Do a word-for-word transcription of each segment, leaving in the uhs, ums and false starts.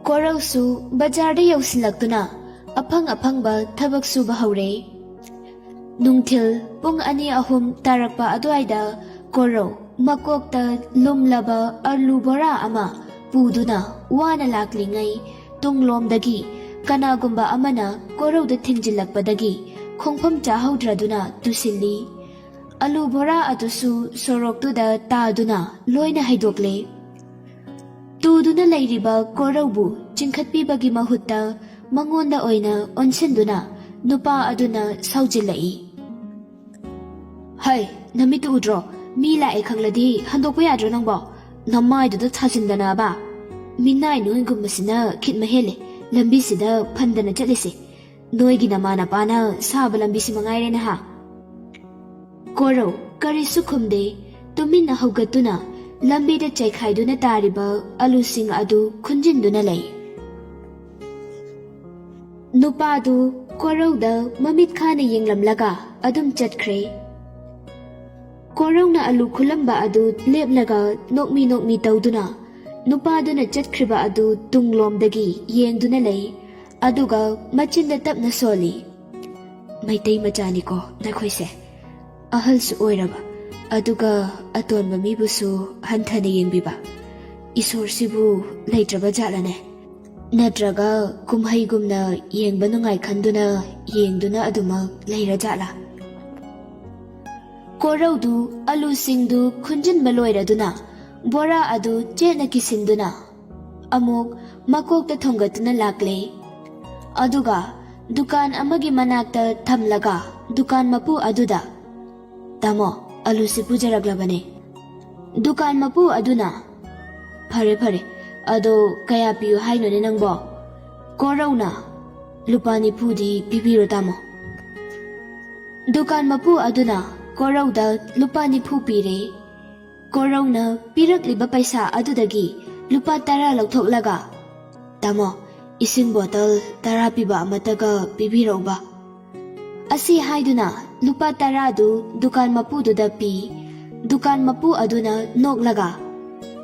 ꯀꯣꯔꯧꯁꯨ ꯕꯖꯥꯔꯗ ꯌꯧꯁꯤꯜꯂꯛꯇꯨꯅ ꯑꯐꯪ ꯑꯐꯪꯕ ꯊꯕꯛ ꯁꯨꯕ ꯍꯧꯔꯦ꯫ ꯅꯨꯡꯊꯤꯜ ꯄꯨꯡ ꯑꯅꯤ ꯑꯍꯨꯝ ꯇꯥꯔꯛꯄ ꯑꯗꯨꯋꯥꯏꯗ ꯀꯣꯔꯧ ꯃꯀꯣꯛꯇ ꯂꯨꯝꯂꯕ ꯑꯂꯨ ꯕꯣꯔꯥ ꯑꯃ ꯄꯨꯗꯨꯅ ꯋꯥꯅ ꯂꯥꯛꯂꯤꯉꯩ, ꯇꯨꯡꯂꯣꯝꯗꯒꯤ ꯀꯅꯥꯒꯨꯝꯕ ꯑꯃꯅ ꯀꯣꯔꯧꯗ ꯊꯤꯡꯖꯤꯜꯂꯛꯄꯗꯒꯤ ꯈꯣꯡꯐꯝ ꯆꯥꯍꯧꯗ꯭ꯔꯗꯨꯅ ꯇꯨꯁꯤꯜꯂꯤ꯫ ꯑꯂꯨ ꯕꯣꯔꯥ ꯑꯗꯨꯁꯨ ꯁꯣꯔꯣꯛꯇꯨꯗ ꯇꯥꯗꯨꯅ ꯂꯣꯏꯅ ꯍꯩꯗꯣꯛꯂꯦ꯫ ꯇꯨꯗꯨꯅ ꯂꯩꯔꯤꯕ ꯀꯣꯔꯧꯕꯨ ꯆꯤꯡꯈꯠꯄꯤꯕꯒꯤ ꯃꯍꯨꯠꯇ ꯃꯉꯣꯟꯗ ꯑꯣꯏꯅ ꯑꯣꯟꯁꯤꯟꯗꯨꯅ ꯅꯨꯄꯥ ꯑꯗꯨꯅ ꯁꯥꯎꯖꯤꯜꯂꯛꯏ꯫ "ꯍꯩ, ꯅꯃꯤꯠꯇꯨ ꯎꯗ꯭ꯔꯣ? ꯃꯤ ꯂꯥꯛꯑꯦ ꯈꯪꯂꯗꯤ ꯍꯟꯗꯣꯛꯄ ꯌꯥꯗ꯭ꯔꯣ ꯅꯪꯕꯣ? ꯅꯃꯥꯏꯗꯨꯗ ꯊꯥꯖꯤꯟꯗꯅꯕ꯫ ꯃꯤꯅꯥꯏ ꯅꯣꯏꯒꯨꯝꯕꯁꯤꯅ ꯈꯤꯠ ꯃꯍꯦꯜꯂꯦ ꯂꯝꯕꯤꯁꯤꯗ ꯐꯟꯗꯅ ꯆꯠꯂꯤꯁꯦ꯫ ꯅꯣꯏꯒꯤ ꯅꯃꯥ ꯅꯄꯥꯅ ꯁꯥꯕ ꯂꯝꯕꯤꯁꯤ ꯃꯉꯥꯏꯔꯦ ꯅꯍꯥ꯫" ꯀꯣꯔꯧ ꯀꯔꯤꯁꯨ ꯈꯨꯝꯗꯦ꯫ ꯇꯨꯃꯤꯟꯅ ꯍꯧꯒꯠꯇꯨꯅ ꯂꯝꯕꯤꯗ ꯆꯥꯏꯈꯥꯏꯗꯨꯅ ꯇꯥꯔꯤꯕ ꯑꯂꯨꯁꯤꯡ ꯑꯗꯨ ꯈꯨꯟꯖꯤꯟꯗꯨꯅ ꯂꯩ꯫ ꯅꯨꯄꯥꯗꯨ ꯀꯣꯔꯧꯗ ꯃꯃꯤꯠ ꯈꯥꯅ ꯌꯦꯡꯂꯝꯂꯒ ꯑꯗꯨꯝ ꯆꯠꯈ꯭ꯔꯦ꯫ ꯀꯣꯔꯧꯅ ꯑꯂꯨ ꯈꯨꯜꯂꯝꯕ ꯑꯗꯨ ꯂꯦꯞꯂꯒ ꯅꯣꯛꯃꯤ ꯅꯣꯛꯃꯤ ꯇꯧꯗꯨꯅ ꯅꯨꯄꯥꯗꯨꯅ ꯆꯠꯈ꯭ꯔꯤꯕ ꯑꯗꯨ ꯇꯨꯡꯂꯣꯝꯗꯒꯤ ꯌꯦꯡꯗꯨꯅ ꯂꯩ꯫ ꯑꯗꯨꯒ ꯃꯆꯤꯟꯗ ꯇꯞꯅ ꯁꯣꯜꯂꯤ, "ꯃꯩꯇꯩ ꯃꯆꯥꯅꯤꯀꯣ ꯅꯈꯣꯏꯁꯦ꯫ ꯑꯍꯜꯁꯨ ꯑꯣꯏꯔꯕ, ꯑꯗꯨꯒ ꯑꯇꯣꯟꯕ ꯃꯤꯕꯨꯁꯨ ꯍꯟꯊꯅ ꯌꯦꯡꯕꯤꯕ꯫ ꯏꯁꯣꯔꯁꯤꯕꯨ ꯂꯩꯇ꯭ꯔꯕ ꯖꯥꯠꯂꯅꯦ? ꯅꯠꯇ꯭ꯔꯒ ꯀꯨꯝꯍꯩꯒꯨꯝꯅ ꯌꯦꯡꯕ ꯅꯨꯡꯉꯥꯏ ꯈꯟꯗꯨꯅ ꯌꯦꯡꯗꯨꯅ ꯑꯗꯨꯃꯛ ꯂꯩꯔ ꯖꯥꯠꯂꯥ?" ꯀꯣꯔꯧꯗꯨ ꯑꯂꯨꯁꯤꯡꯗꯨ ꯈꯨꯟꯖꯤꯟꯕ ꯂꯣꯏꯔꯗꯨꯅ ꯕꯣꯔꯥ ꯑꯗꯨ ꯆꯦꯠꯅ ꯀꯤꯁꯤꯟꯗꯨꯅ ꯑꯃꯨꯛ ꯃꯀꯣꯛꯇ ꯊꯣꯡꯒꯠꯇꯨꯅ ꯂꯥꯛꯂꯦ꯫ ꯑꯗꯨꯒ ꯗꯨꯀꯥꯟ ꯑꯃꯒꯤ ꯃꯅꯥꯛꯇ ꯊꯝꯂꯒ ꯗꯨꯀꯥꯟ ꯃꯄꯨ ꯑꯗꯨꯗ, "ꯇꯥꯃꯣ, ꯑꯂꯨꯁꯤ ꯄꯨꯖꯔꯛꯂꯕꯅꯦ꯫" ꯗꯨꯀꯥꯟ ꯃꯄꯨ ꯑꯗꯨꯅ, "ꯐꯔꯦ, ꯐꯔꯦ, ꯑꯗꯣ ꯀꯌꯥ ꯄꯤꯌꯨ ꯍꯥꯏꯅꯣꯅꯦ ꯅꯪꯕꯣ?" ꯀꯣꯔꯧꯅ, "ꯂꯨꯄꯥ ꯅꯤꯐꯨꯗꯤ ꯄꯤꯕꯤꯔꯣ ꯇꯥꯃꯣ꯫" ꯗꯨꯀꯥꯟ ꯃꯄꯨ ꯑꯗꯨꯅ ꯀꯣꯔꯧꯗ ꯂꯨꯄꯥ ꯅꯤꯐꯨ ꯄꯤꯔꯦ꯫ ꯀꯣꯔꯧꯅ ꯄꯤꯔꯛꯂꯤꯕ ꯄꯩꯁꯥ ꯑꯗꯨꯗꯒꯤ ꯂꯨꯄꯥ ꯇꯔꯥ ꯂꯧꯊꯣꯛꯂꯒ, "ꯇꯥꯃꯣ, ꯏꯁꯤꯡ ꯕꯣꯇꯜ ꯇꯔꯥ ꯄꯤꯕ ꯑꯃꯠꯇꯒ ꯄꯤꯕꯤꯔꯛꯎꯕ꯫" ꯑꯁꯤ ꯍꯥꯏꯗꯨꯅ ꯂꯨꯄꯥ ꯇꯔꯥꯗꯨ ꯗꯨꯀꯥꯟ ꯃꯄꯨꯗꯨꯗ ꯄꯤ꯫ ꯗꯨꯀꯥꯟ ꯃꯄꯨ ꯑꯗꯨꯅ ꯅꯣꯛꯂꯒ,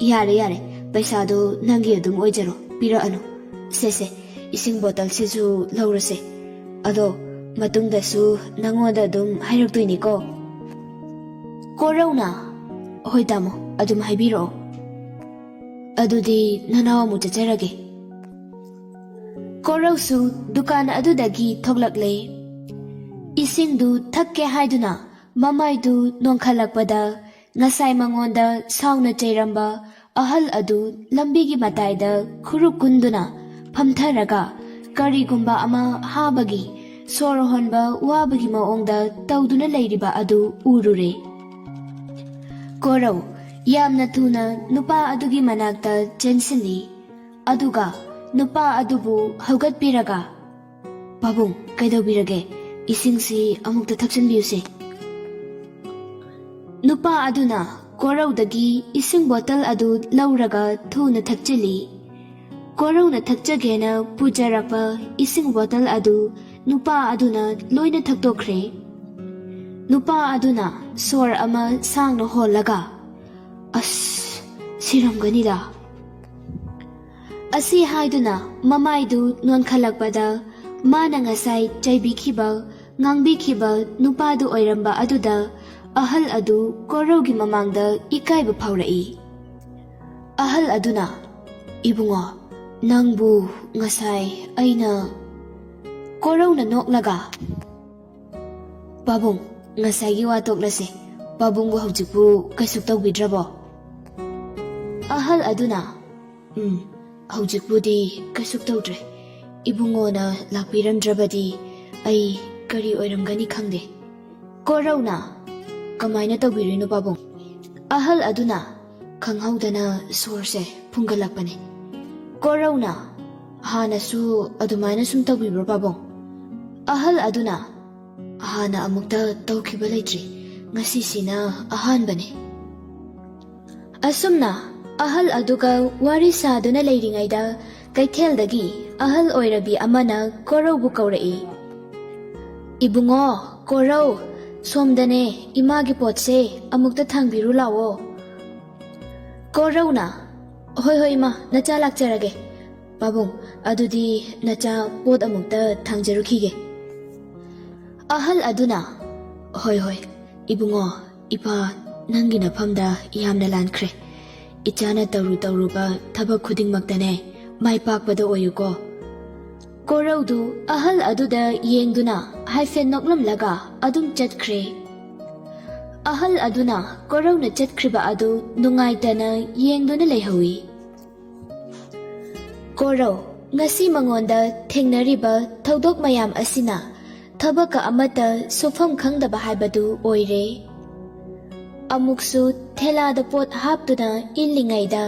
"ꯌꯥꯔꯦ, ꯌꯥꯔꯦ, ꯄꯩꯁꯥꯗꯣ ꯅꯪꯒꯤ ꯑꯗꯨꯝ ꯑꯣꯏꯖꯔꯣ, ꯄꯤꯔꯛꯑꯅꯨ꯫ ꯁꯦ ꯁꯦ, ꯏꯁꯤꯡ ꯕꯣꯇꯜꯁꯤꯁꯨ ꯂꯧꯔꯁꯦ꯫ ꯑꯗꯣ ꯃꯇꯨꯡꯗꯁꯨ ꯅꯪꯉꯣꯟꯗ ꯑꯗꯨꯝ ꯍꯥꯏꯔꯛꯇꯣꯏꯅꯤꯀꯣ꯫ ꯀꯣꯔꯧꯅ, "ꯍꯣꯏ ꯇꯥꯃꯣ, ꯑꯗꯨꯝ ꯍꯥꯏꯕꯤꯔꯛꯑꯣ꯫ ꯑꯗꯨꯗꯤ ꯅꯅꯥꯎ ꯑꯃꯨꯛ ꯆꯠꯆꯔꯒꯦ"꯫ ꯀꯣꯔꯧꯁꯨ ꯗꯨꯀꯥꯟ ꯑꯗꯨꯗꯒꯤ ꯊꯣꯛꯂꯛꯂꯦ꯫ ꯏꯁꯤꯡꯗꯨ ꯊꯛꯀꯦ ꯍꯥꯏꯗꯨꯅ ꯃꯃꯥꯏꯗꯨ ꯅꯣꯟꯈꯠꯂꯛꯄꯗ, ꯉꯁꯥꯏ ꯃꯉꯣꯟꯗ ꯁꯥꯎꯅ ꯆꯩꯔꯝꯕ ꯑꯍꯜ ꯑꯗꯨ ꯂꯝꯕꯤꯒꯤ ꯃꯇꯥꯏꯗ ꯈꯨꯔꯨ ꯀꯨꯟꯗꯨꯅ ꯐꯝꯊꯔꯒ ꯀꯔꯤꯒꯨꯝꯕ ꯑꯃ ꯍꯥꯕꯒꯤ, ꯁꯣꯔ ꯍꯣꯟꯕ ꯋꯥꯕꯒꯤ ꯃꯑꯣꯡꯗ ꯇꯧꯗꯨꯅ ꯂꯩꯔꯤꯕ ꯑꯗꯨ ꯎꯔꯨꯔꯦ꯫ ꯀꯣꯔꯧ ꯌꯥꯝꯅ ꯊꯨꯅ ꯅꯨꯄꯥ ꯑꯗꯨꯒꯤ ꯃꯅꯥꯛꯇ ꯆꯦꯟꯁꯤꯜꯂꯤ꯫ ꯑꯗꯨꯒ ꯅꯨꯄꯥ ꯑꯗꯨꯕꯨ ꯍꯧꯒꯠꯄꯤꯔꯒ, "ꯄꯥꯕꯨꯡ, ꯀꯩꯗꯧꯕꯤꯔꯒꯦ? ꯏꯁꯤꯡꯁꯤ ꯑꯃꯨꯛꯇ ꯊꯛꯆꯤꯟꯕꯤꯌꯨꯁꯦ"꯫ ꯅꯨꯄꯥ ꯑꯗꯨꯅ ꯀꯣꯔꯧꯗꯒꯤ ꯏꯁꯤꯡ ꯕꯣꯇꯜ ꯑꯗꯨ ꯂꯧꯔꯒ ꯊꯨꯅ ꯊꯛꯆꯤꯜꯂꯤ꯫ ꯀꯣꯔꯧꯅ ꯊꯛꯆꯒꯦꯅ ꯄꯨꯖꯔꯛꯄ ꯏꯁꯤꯡ ꯕꯣꯇꯜ ꯑꯗꯨ ꯅꯨꯄꯥ ꯑꯗꯨꯅ ꯂꯣꯏꯅ ꯊꯛꯇꯣꯛꯈ꯭ꯔꯦ꯫ ꯅꯨꯄꯥ ꯑꯗꯨꯅ ꯁꯣꯔ ꯑꯃ ꯁꯥꯡꯅ ꯍꯣꯜꯂꯒ, "ꯑꯁ, ꯁꯤꯔꯝꯒꯅꯤꯗ"꯫ ꯑꯁꯤ ꯍꯥꯏꯗꯨꯅ ꯃꯃꯥꯏꯗꯨ ꯅꯣꯟꯈꯠꯂꯛꯄꯗ, ꯃꯥꯅ ꯉꯁꯥꯏ ꯆꯩꯕꯤꯈꯤꯕ, ꯉꯥꯡꯕꯤꯈꯤꯕ ꯅꯨꯄꯥꯗꯨ ꯑꯣꯏꯔꯝꯕ ꯑꯗꯨꯗ ꯑꯍꯜ ꯑꯗꯨ ꯀꯣꯔꯧꯒꯤ ꯃꯃꯥꯡꯗ ꯏꯀꯥꯏꯕ ꯐꯥꯎꯔꯛꯏ꯫ ꯑꯍꯜ ꯑꯗꯨꯅ, "ꯏꯕꯨꯡꯉꯣ, ꯅꯪꯕꯨ ꯉꯁꯥꯏ ꯑꯩꯅ"꯫ ꯀꯣꯔꯧꯅ ꯅꯣꯛꯂꯒ, "ꯄꯥꯕꯨꯡ, ꯉꯁꯥꯏꯒꯤ ꯋꯥ ꯇꯣꯛꯂꯁꯦ꯫ ꯄꯥꯕꯨꯡꯕꯨ ꯍꯧꯖꯤꯛꯄꯨ ꯀꯩꯁꯨ ꯇꯧꯕꯤꯗ꯭ꯔꯕꯣ?" ꯑꯍꯜ ꯑꯗꯨꯅ, "ꯎꯝ, ꯍꯧꯖꯤꯛꯄꯨꯗꯤ ꯀꯩꯁꯨ ꯇꯧꯗ꯭ꯔꯦ꯫ ꯏꯕꯨꯡꯉꯣꯅ ꯂꯥꯛꯄꯤꯔꯝꯗ꯭ꯔꯕꯗꯤ ꯑꯩ ꯀꯔꯤ ꯑꯣꯏꯔꯝꯒꯅꯤ ꯈꯪꯗꯦ"꯫ ꯀꯣꯔꯧꯅ, "ꯀꯃꯥꯏꯅ ꯇꯧꯕꯤꯔꯤꯅꯣ ꯄꯥꯕꯨꯡ?" ꯑꯍꯜ ꯑꯗꯨꯅ ꯈꯪꯍꯧꯗꯅ ꯁꯣꯔꯁꯦ ꯐꯨꯟꯒꯠꯂꯛꯄꯅꯤ꯫ ꯀꯣꯔꯧꯅ, "ꯍꯥꯟꯅꯁꯨ ꯑꯗꯨꯃꯥꯏꯅ ꯁꯨꯝ ꯇꯧꯕꯤꯕ꯭ꯔꯣ ꯄꯥꯕꯨꯡ?" ꯑꯍꯜ ꯑꯗꯨꯅ, "ꯍꯥꯟꯅ ꯑꯃꯨꯛꯇ ꯇꯧꯈꯤꯕ ꯂꯩꯇ꯭ꯔꯤ, ꯉꯁꯤꯁꯤꯅ ꯑꯍꯥꯟꯕꯅꯤ"꯫ ꯑꯁꯨꯝꯅ ꯑꯍꯜ ꯑꯗꯨꯒ ꯋꯥꯔꯤ ꯁꯥꯗꯨꯅ ꯂꯩꯔꯤꯉꯩꯗ, ꯀꯩꯊꯦꯜꯗꯒꯤ ꯑꯍꯜ ꯑꯣꯏꯔꯕꯤ ꯑꯃꯅ ꯀꯣꯔꯧꯕꯨ ꯀꯧꯔꯛꯏ꯫ "ꯏꯕꯨꯡꯉꯣ, ꯀꯣꯔꯧ, ꯁꯣꯝꯗꯅꯦ, ꯏꯃꯥꯒꯤ ꯄꯣꯠꯁꯦ ꯑꯃꯨꯛꯇ ꯊꯥꯡꯕꯤꯔꯨ ꯂꯥꯛꯑꯣ"꯫ ꯀꯣꯔꯧꯅ, "ꯍꯣꯏ ꯍꯣꯏ ꯏꯃꯥ, ꯅꯆꯥ ꯂꯥꯛꯆꯔꯒꯦ"꯫ ꯄꯥꯕꯨꯡ, ꯑꯗꯨꯗꯤ ꯅꯆꯥ ꯄꯣꯠ ꯑꯃꯨꯛꯇ ꯊꯥꯡꯖꯔꯨꯈꯤꯒꯦ꯫ ꯑꯍꯜ ꯑꯗꯨꯅ, "ꯍꯣꯏ, ꯍꯣꯏ, ꯏꯕꯨꯡꯉꯣ, ꯏꯄꯥ, ꯅꯪꯒꯤ ꯅꯐꯝꯗ ꯌꯥꯝꯅ ꯂꯥꯟꯈ꯭ꯔꯦ꯫ ꯏꯆꯥꯅ ꯇꯧꯔꯨ ꯇꯧꯔꯨꯕ ꯊꯕꯛ ꯈꯨꯗꯤꯡꯃꯛꯇꯅꯦ, ꯃꯥꯏ ꯄꯥꯛꯄꯗ ꯑꯣꯏꯌꯨꯀꯣ꯫" ꯀꯣꯔꯧꯗꯨ ꯑꯍꯜ ꯑꯗꯨꯗ ꯌꯦꯡꯗꯨꯅ ꯍꯥꯏꯐꯦꯠ ꯅꯣꯛꯂꯝꯂꯒ ꯑꯗꯨꯝ ꯆꯠꯈ꯭ꯔꯦ꯫ ꯑꯍꯜ ꯑꯗꯨꯅ ꯀꯣꯔꯧꯅ ꯆꯠꯈ꯭ꯔꯤꯕ ꯑꯗꯨ ꯅꯨꯡꯉꯥꯏꯇꯅ ꯌꯦꯡꯗꯨꯅ ꯂꯩꯍꯧꯏ꯫ ꯀꯣꯔꯧ, ꯉꯁꯤ ꯃꯉꯣꯟꯗ ꯊꯦꯡꯅꯔꯤꯕ ꯊꯧꯗꯣꯛ ꯃꯌꯥꯝ ꯑꯁꯤꯅ ꯊꯕꯛꯀ ꯑꯃꯠꯇ ꯁꯨꯐꯝ ꯈꯪꯗꯕ ꯍꯥꯏꯕꯗꯨ ꯑꯣꯏꯔꯦ꯫ ꯑꯃꯨꯛꯁꯨ ꯊꯦꯂꯥꯗ ꯄꯣꯠ ꯍꯥꯞꯇꯨꯅ ꯏꯜꯂꯤꯉꯩꯗ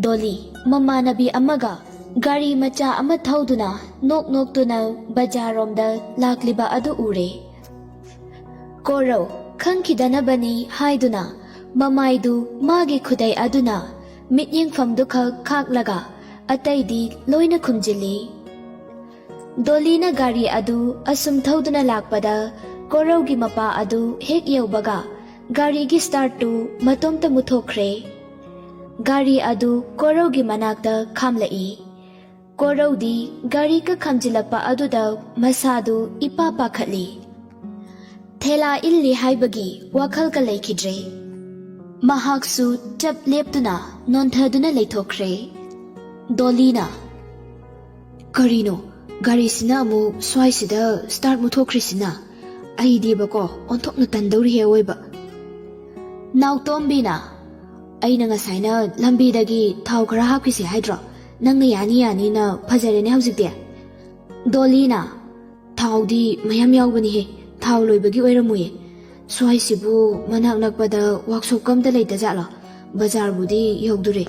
ꯗꯣꯂꯤ, ꯃꯃꯥꯟꯅꯕꯤ ꯑꯃꯒ ꯒꯥꯔꯤ ꯃꯆꯥ ꯑꯃ ꯊꯧꯗꯨꯅ ꯅꯣꯛ ꯅꯣꯛꯇꯨꯅ ꯕꯖꯥꯔꯔꯣꯝꯗ ꯂꯥꯛꯂꯤꯕ ꯑꯗꯨ ꯎꯔꯦ꯫ ꯀꯣꯔꯧ ꯈꯪꯈꯤꯗꯅꯕꯅꯤ ꯍꯥꯏꯗꯨꯅ ꯃꯃꯥꯏꯗꯨ ꯃꯥꯒꯤ ꯈꯨꯗꯩ ꯑꯗꯨꯅ ꯃꯤꯠꯌꯦꯡꯐꯝꯗꯨ ꯈꯛ ꯈꯥꯛꯂꯒ ꯑꯇꯩꯗꯤ ꯂꯣꯏꯅ ꯈꯨꯝꯖꯤꯜꯂꯤ꯫ ꯗꯣꯂꯤꯅ ꯒꯥꯔꯤ ꯑꯗꯨ ꯑꯁꯨꯝ ꯊꯧꯗꯨꯅ ꯂꯥꯛꯄꯗ ꯀꯣꯔꯧꯒꯤ ꯃꯄꯥ ꯑꯗꯨ ꯍꯦꯛ ꯌꯧꯕꯒ ꯒꯥꯔꯤꯒꯤ ꯁ꯭ꯇꯥꯔꯠꯇꯨ ꯃꯇꯣꯝꯇ ꯃꯨꯠꯊꯣꯛꯈ꯭ꯔꯦ꯫ ꯒꯥꯔꯤ ꯑꯗꯨ ꯀꯣꯔꯧꯒꯤ ꯃꯅꯥꯛꯇ ꯈꯥꯝꯂꯛꯏ꯫ ꯀꯣꯔꯧꯗꯤ ꯒꯥꯔꯤꯒ ꯈꯥꯝꯖꯤꯜꯂꯛꯄ ꯑꯗꯨꯗ ꯃꯁꯥꯗꯨ ꯏꯄꯥ ꯄꯥꯈꯠꯂꯤ꯫ ꯊꯦꯂꯥ ꯏꯜꯂꯤ ꯍꯥꯏꯕꯒꯤ ꯋꯥꯈꯜꯒ ꯂꯩꯈꯤꯗ꯭ꯔꯦ꯫ ꯃꯍꯥꯛꯁꯨ ꯆꯞ ꯂꯦꯞꯇꯨꯅ ꯅꯣꯟꯊꯗꯨꯅ ꯂꯩꯊꯣꯛꯈ꯭ꯔꯦ꯫ ꯗꯣꯂꯤꯅ, "ꯀꯔꯤꯅꯣ, ꯒꯥꯔꯤꯁꯤꯅ ꯑꯃꯨꯛ ꯁ꯭ꯋꯥꯏꯁꯤꯗ ꯁ꯭ꯇꯥꯔꯠ ꯃꯨꯠꯊꯣꯛꯈ꯭ꯔꯤꯁꯤꯅ? ꯑꯩꯗꯤꯕꯀꯣ ꯑꯣꯟꯊꯣꯛꯅ ꯇꯟꯗꯧꯔꯤꯍꯦ ꯑꯋꯣꯏꯕ꯫" ꯅꯥꯎꯇꯣꯝꯕꯤꯅ, "ꯑꯩꯅ ꯉꯁꯥꯏꯅ ꯂꯝꯕꯤꯗꯒꯤ ꯊꯥꯎ ꯈꯔ ꯍꯥꯞꯈꯤꯁꯦ ꯍꯥꯏꯗ꯭ꯔꯣ? ꯅꯪꯅ ꯌꯥꯅꯤ ꯌꯥꯅꯤꯅ ꯐꯖꯔꯦꯅꯦ ꯍꯧꯖꯤꯛꯇꯤ꯫" ꯗꯣꯂꯤꯅ, "ꯊꯥꯎꯗꯤ ꯃꯌꯥꯝ ꯌꯥꯎꯕꯅꯤꯍꯦ, ꯊꯥꯎ ꯂꯣꯏꯕꯒꯤ ꯑꯣꯏꯔꯝꯃꯣꯏꯌꯦ꯫ ꯁ꯭ꯋꯥꯏꯁꯤꯕꯨ ꯃꯅꯥꯛ ꯅꯛꯄꯗ ꯋꯥꯛꯁꯣꯞꯀ ꯑꯝꯇ ꯂꯩꯇꯖꯥꯠꯂꯣ? ꯕꯖꯥꯔꯕꯨꯗꯤ ꯌꯧꯗꯣꯔꯦ꯫"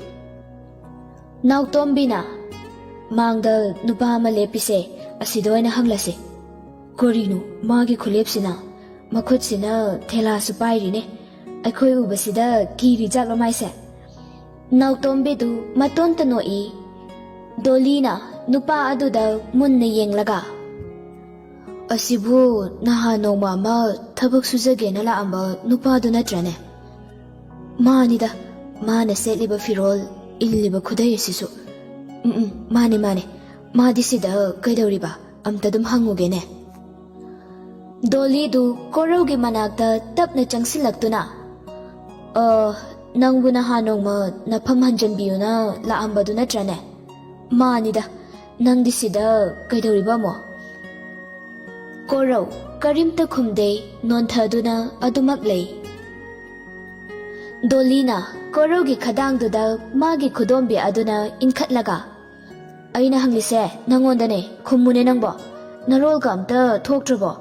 ꯅꯥꯎꯇꯣꯝꯕꯤꯅ, "ꯃꯥꯡꯗ ꯅꯨꯄꯥ ꯑꯃ ꯂꯦꯞꯄꯤꯁꯦ, ꯑꯁꯤꯗ ꯑꯣꯏꯅ ꯍꯪꯂꯁꯦ꯫ ꯀꯔꯤꯅꯣ ꯃꯥꯒꯤ ꯈꯨꯂꯦꯞꯁꯤꯅ? ꯃꯈꯨꯠꯁꯤꯅ ꯊꯦꯂꯥꯁꯨ ꯄꯥꯏꯔꯤꯅꯦ꯫ ꯑꯩꯈꯣꯏ ꯎꯕꯁꯤꯗ ꯀꯤꯔꯤꯖꯥꯠꯂꯣ ꯃꯥꯏꯁꯦ?" ꯅꯥꯎꯇꯣꯝꯕꯤꯗꯨ ꯃꯇꯣꯟꯇ ꯅꯣꯛꯏ꯫ ꯗꯣꯂꯤꯅ ꯅꯨꯄꯥ ꯑꯗꯨꯗ ꯃꯨꯟꯅ ꯌꯦꯡꯂꯒ, "ꯑꯁꯤꯕꯨ ꯅꯍꯥꯟ ꯅꯣꯡꯃ ꯑꯃ ꯊꯕꯛ ꯁꯨꯖꯒꯦꯅ ꯂꯥꯛꯑꯝꯕ ꯅꯨꯄꯥꯗꯨ ꯅꯠꯇ꯭ꯔꯅꯦ?" "ꯃꯥꯅꯤꯗ, ꯃꯥꯅ ꯁꯦꯠꯂꯤꯕ ꯐꯤꯔꯣꯜ, ꯏꯜꯂꯤꯕ ꯈꯨꯗꯩ ꯑꯁꯤꯁꯨ꯫" ꯎꯝ, ꯎꯝ, ꯃꯥꯅꯦ, ꯃꯥꯅꯦ꯫ ꯃꯥꯗꯤ ꯁꯤꯗ ꯀꯩꯗꯧꯔꯤꯕ? ꯑꯝꯇ ꯑꯗꯨꯝ ꯍꯪꯉꯨꯒꯦꯅꯦ꯫ ꯗꯣꯂꯤꯗꯨ ꯀꯣꯔꯧꯒꯤ ꯃꯅꯥꯛꯇ ꯇꯞꯅ ꯆꯪꯁꯤꯜꯂꯛꯇꯨꯅ, "ꯑ, ꯅꯪꯕꯨ ꯅꯍꯥꯟ ꯅꯣꯡꯃ ꯅꯐꯝ ꯍꯟꯖꯟꯕꯤꯌꯨꯅ ꯂꯥꯛꯑꯝꯕꯗꯨ ꯅꯠꯇ꯭ꯔꯅꯦ?" "ꯃꯥꯅꯤꯗ, ꯅꯪꯗꯤ ꯁꯤꯗ ꯀꯩꯗꯧꯔꯤꯕ ꯑꯃꯨꯛ?" ꯀꯣꯔꯧ ꯀꯔꯤꯝꯇ ꯈꯨꯝꯗꯦ, ꯅꯣꯟꯊꯗꯨꯅ ꯑꯗꯨꯃꯛ ꯂꯩ꯫ ꯗꯣꯂꯤꯅ ꯀꯣꯔꯧꯒꯤ ꯈꯗꯥꯡꯗꯨꯗ ꯃꯥꯒꯤ ꯈꯨꯗꯣꯝꯕꯤ ꯑꯗꯨꯅ ꯏꯟꯈꯠꯂꯒ, "ꯑꯩꯅ ꯍꯪꯂꯤꯁꯦ ꯅꯪꯉꯣꯟꯗꯅꯦ, ꯈꯨꯝꯃꯨꯅꯦ ꯅꯪꯕꯣ꯫ ꯅꯔꯣꯜꯒ ꯑꯝꯇ ꯊꯣꯛꯇ꯭ꯔꯕꯣ?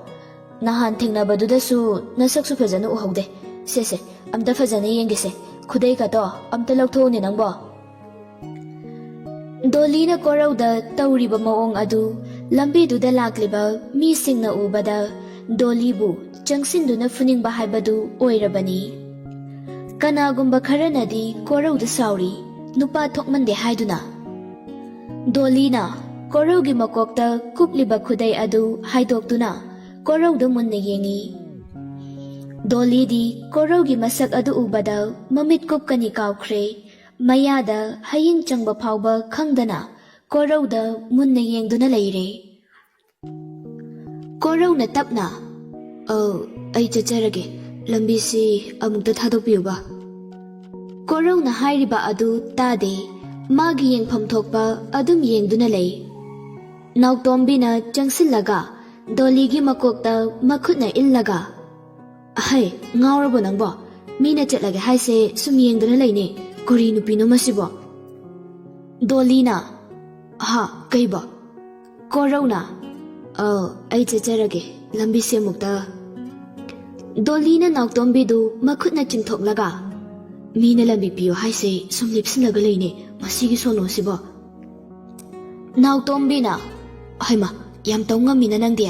ꯅꯍꯥꯟ ꯊꯦꯡꯅꯕꯗꯨꯗꯁꯨ ꯅꯁꯛꯁꯨ ꯐꯖꯅ ꯎꯍꯧꯗꯦ꯫ ꯁꯦ, ꯁꯦ, ꯑꯝꯇ ꯐꯖꯅ ꯌꯦꯡꯒꯦꯁꯦ꯫ ꯈꯨꯗꯩꯒꯗꯣ ꯑꯝꯇ ꯂꯧꯊꯣꯛꯎꯅꯦ ꯅꯪꯕꯣ꯫" ꯗꯣꯂꯤꯅ ꯀꯣꯔꯧꯗ ꯇꯧꯔꯤꯕ ꯃꯑꯣꯡ ꯑꯗꯨ ꯂꯝꯕꯤꯗꯨꯗ ꯂꯥꯛꯂꯤꯕ ꯃꯤꯁꯤꯡꯅ ꯎꯕꯗ ꯗꯣꯂꯤꯕꯨ ꯆꯪꯁꯤꯟꯗꯨꯅ ꯐꯨꯅꯤꯡꯕ ꯍꯥꯏꯕꯗꯨ ꯑꯣꯏꯔꯕꯅꯤ꯫ ꯀꯅꯥꯒꯨꯝꯕ ꯈꯔꯅꯗꯤ ꯀꯣꯔꯧꯗ ꯁꯥꯎꯔꯤ, ꯅꯨꯄꯥ ꯊꯣꯛꯃꯟꯗꯦ ꯍꯥꯏꯗꯨꯅ꯫ ꯗꯣꯂꯤꯅ ꯀꯣꯔꯧꯒꯤ ꯃꯀꯣꯛꯇ ꯀꯨꯞꯂꯤꯕ ꯈꯨꯗꯩ ꯑꯗꯨ ꯍꯥꯏꯗꯣꯛꯇꯨꯅ ꯀꯣꯔꯧꯗ ꯃꯨꯟꯅ ꯌꯦꯡꯉꯤ꯫ ꯗꯣꯂꯤꯗꯤ ꯀꯣꯔꯧꯒꯤ ꯃꯁꯛ ꯑꯗꯨ ꯎꯕꯗ ꯃꯃꯤꯠ ꯀꯨꯞꯀꯅꯤ ꯀꯥꯎꯈ꯭ꯔꯦ꯫ ꯃꯌꯥꯗ ꯍꯌꯤꯡ ꯆꯪꯕ ꯐꯥꯎꯕ ꯈꯪꯗꯅ ꯀꯣꯔꯧꯗ ꯃꯨꯟꯅ ꯌꯦꯡꯗꯨꯅ ꯂꯩꯔꯦ꯫ ꯀꯣꯔꯧꯅ ꯇꯞꯅ, "ꯑꯧ, ꯑꯩ ꯆꯠꯆꯔꯒꯦ꯫ ꯂꯝꯕꯤꯁꯤ ꯑꯃꯨꯛꯇ ꯊꯥꯗꯣꯛꯄꯤꯌꯨꯕ꯫" ꯀꯣꯔꯧꯅ ꯍꯥꯏꯔꯤꯕ ꯑꯗꯨ ꯇꯥꯗꯦ꯫ ꯃꯥꯒꯤ ꯌꯦꯡꯐꯝ ꯊꯣꯛꯄ ꯑꯗꯨꯝ ꯌꯦꯡꯗꯨꯅ ꯂꯩ꯫ ꯅꯥꯎꯇꯣꯝꯕꯤꯅ ꯆꯪꯁꯤꯜꯂꯒ ꯗꯣꯂꯤꯒꯤ ꯃꯀꯣꯛꯇ ꯃꯈꯨꯠꯅ ꯏꯜꯂꯒ, "ꯑꯍꯩ, ꯉꯥꯎꯔꯕꯣ ꯅꯪꯕꯣ? ꯃꯤꯅ ꯆꯠꯂꯒꯦ ꯍꯥꯏꯁꯦ ꯁꯨꯝ ꯌꯦꯡꯗꯨꯅ ꯂꯩꯅꯦ꯫ ꯀꯔꯤ ꯅꯨꯄꯤꯅꯣ ꯃꯁꯤꯕꯣ?" ꯗꯣꯂꯤꯅ, "ꯍꯥ, ꯀꯩꯕꯣ?" ꯀꯣꯔꯧꯅ, "ꯑ, ꯑꯩ ꯆꯠꯆꯔꯒꯦ, ꯂꯝꯕꯤꯁꯦ ꯑꯃꯨꯛꯇ꯫" ꯗꯣꯂꯤꯅ ꯅꯥꯎꯇꯣꯝꯕꯤꯗꯨ ꯃꯈꯨꯠꯅ ꯆꯤꯡꯊꯣꯛꯂꯒ, "ꯃꯤꯅ ꯂꯝꯕꯤ ꯄꯤꯌꯨ ꯍꯥꯏꯁꯦ ꯁꯨꯝ ꯂꯦꯞꯁꯤꯜꯂꯒ ꯂꯩꯅꯦ, ꯃꯁꯤꯒꯤ ꯁꯣꯅꯣꯁꯤꯕꯣ?" ꯅꯥꯎꯇꯣꯝꯕꯤꯅ, "ꯍꯩꯃ, ꯌꯥꯝ ꯇꯧ ꯉꯝꯃꯤꯅ ꯅꯪꯗꯤ,